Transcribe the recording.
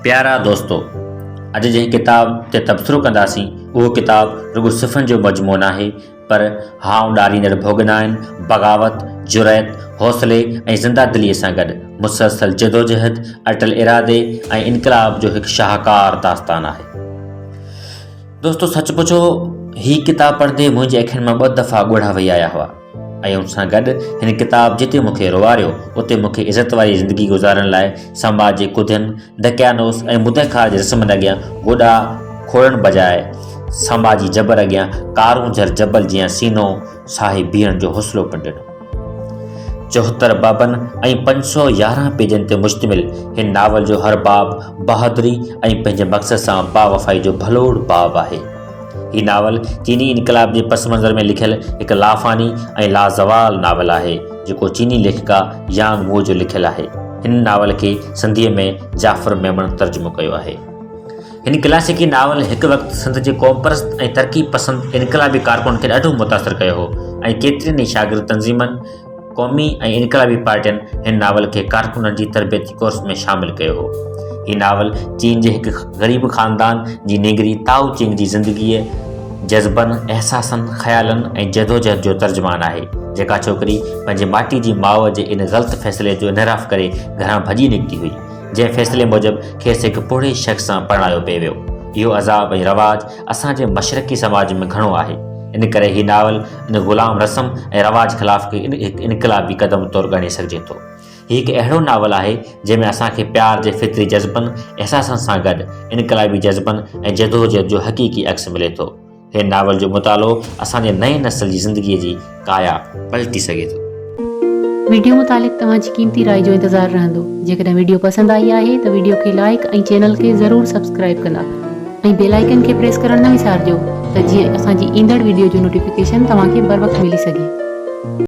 پيارا دوستو! اڄ جنهن ڪتاب تي تبصرو ڪنداسين، اهو ڪتاب رڳو صفحن جو مجموعو ناهي، پر هانء ڏاريندڙ ڀوڳنائن، بغاوت، جرئت، حوصلي ۽ زنده دليء سان گڏ مسلسل جدوجهد، اٽل ارادي ۽ انقلاب جو هڪ شاهڪار داستان آهي. دوستو سچ پڇو هي ڪتاب پڙهندي منهنجي اکين مان ٻه دفعا ڳوڙها وهي آيا هئا ۽ ان سان گڏ هن ڪتاب جتي مون کي روئاريو اتي مون کي عزت واري زندگي گذارڻ لاء سماج جي ڪڌين، دقيانوس ۽ مدخار جي رسمن اڳيان گوڏا کوڙڻ بجاء سماجي جبر اڳيان ڪارونجهر جبل جيان سينو ساهي بيهڻ جو حوصلو پڻ ڏنو. 74 بابن ۽ 511 پيجن تي مشتمل هن ناول جو هر باب بهادري ۽ پنهنجي مقصد سان باوفائي جو ڀلوڙ باب آهي. هي ناول چيني انقلاب جي پس منظر ۾ لکيل هڪ لافاني ۽ لازوال ناول آهي، جيڪو چيني ليکڪا يانگ مو جو لکيل آهي. هن ناول کي سنڌيء ۾ جعفر ميمڻ ترجمو ڪيو آهي. هن ڪلاسيڪي ناول هڪ وقت سنڌ جي قومپرست ۽ ترقي پسند انقلابي ڪارڪنن کي ڏاڍو متاثر ڪيو هو ۽ ڪيترين ئي شاگرد تنظيمن، قومي ۽ انقلابي پارٽين هن ناول کي ڪارڪنن جي تربيتي ڪورس ۾ شامل ڪيو هو. هي ناول چين جي هڪ غريب خاندان جي نينگري تائو چنگ جي زندگيء، جذبن، احساسن، خيالن ۽ جدوجهد جو ترجمان آهي، جيڪا ڇوڪري پنهنجي ماٽيجي ماء جي ان غلط فيصلي جو انحراف ڪري گهران ڀڄي نڪتي هئي. جنهن فيصلي موجب کيس هڪ پوڙهي شخص سان پرڻايو پئي ويو. اهو عذاب ۽ رواج اسان جي مشرقي سماج ۾ گهڻو آهي. ان ڪري هي ناول ان غلام رسم ۽ رواج خلاف هڪ انقلابي قدم طور ڳڻي سگهجي ٿو. هي هڪ اهڙو ناول آهي جنهن ۾ اسان کي پيار جي فطري جذبن، احساسن سان گڏ انقلابي جذبن ۽ جدوجهد جو حقيقي عڪس ملي ٿو. هن ناول جو مطالعو اسان جي نئين نسل جي زندگيء جي ڪايا پلٽي سگهي ٿو. ويڊيو متعلق توهان جي قيمتي راء جو انتظار رهندو. جيڪڏهن ويڊيو پسند آئي آهي ته ويڊيو کي لائيڪ ۽ چينل کي ضرور سبسڪرائيب ڪندا ۽ بيل آئيڪن کي پريس ڪرڻ نه وسارجو ته جيئن اسان جي ايندڙ ويڊيو جو نوٽيفڪيشن توهان کي بروقت ملي سگهي.